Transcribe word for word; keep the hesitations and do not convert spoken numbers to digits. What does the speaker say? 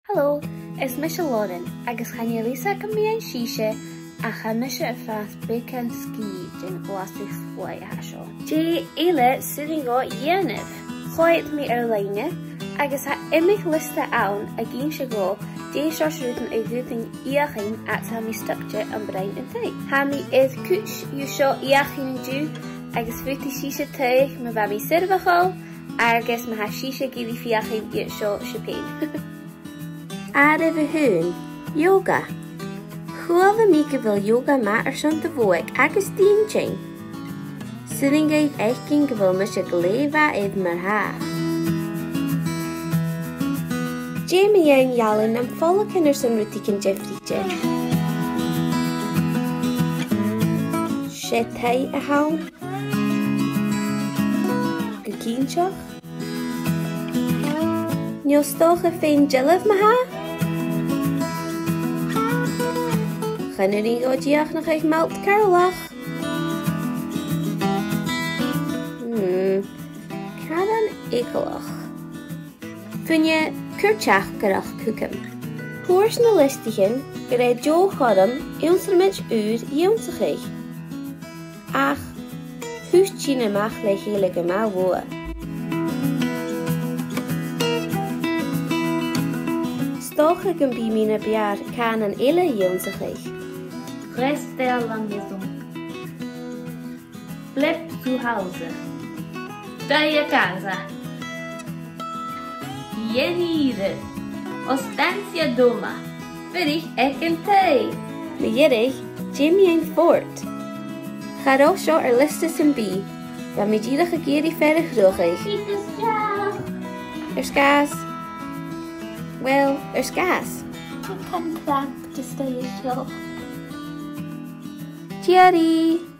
Hello, is mise Lauren, agus chan eil fhios agam mu dheidhinn sibhse, ach tha mise a' fàs beagan sgìth den ghlasad slaigh a tha seo. Dè eile 's urrainn dhomh a dhèanamh? Choimhead mi air-loidhne, agus tha iomadh liosta ann ag innse dhomh dè seòrsa rudan a dh'fhaodainn fheuchainn fhad 's a tha mi stuckte am broinn an taigh. Tha mi air cuid dhiubh seo fheuchainn an-diugh, agus faodaidh sibhse taghadh ma bha mi soirbheachail, agus ma tha sibhse ag iarraidh feuchainn iad seo sibh fhèin. Àireamh a h-aon, yoga. Chuala mi gu bheil yoga math airson do bhodhaig agus d' inntinn. 'S urrainn dhuibh fhaicinn gu bheil mise glè mhath air mar-thà. Dè mu dheidhinn ealain nam fòlaigean airson rudeigin diofraichte? 'S e taigh a th' ann. Gu cinnteach. No 's dòcha faighinn dealbh ma-thà? Chan urrainn dhomh dìochuimhneachadh m' fhalt Carolach. Hmm, caran eagalach. Fuine, cuir teachdaireachd thugam. Thuirt na liostaichean gur e deagh chothrom ionnsramid ùr ionnsachadh. Ach thuit sinn a-mach le chèile gu math luath. 'S dòcha gum bi mi na b' fheàrr cànan eile ionnsachadh. Reste à la maison. Bleib zu Hause. Duine a' casa. Dèan ìre. Ostancia doma. Fuirich aig an taigh. Mu dheireadh, dè mu dheidhinn spòrs? Cha robh seo air liosta sam bith. Bha mi dìreach ag iarraidh fear a chruthachadh. Air sgàth 's. Well, air sgàth 's. Tha an crann cramp just a' dol. Tìoraidh!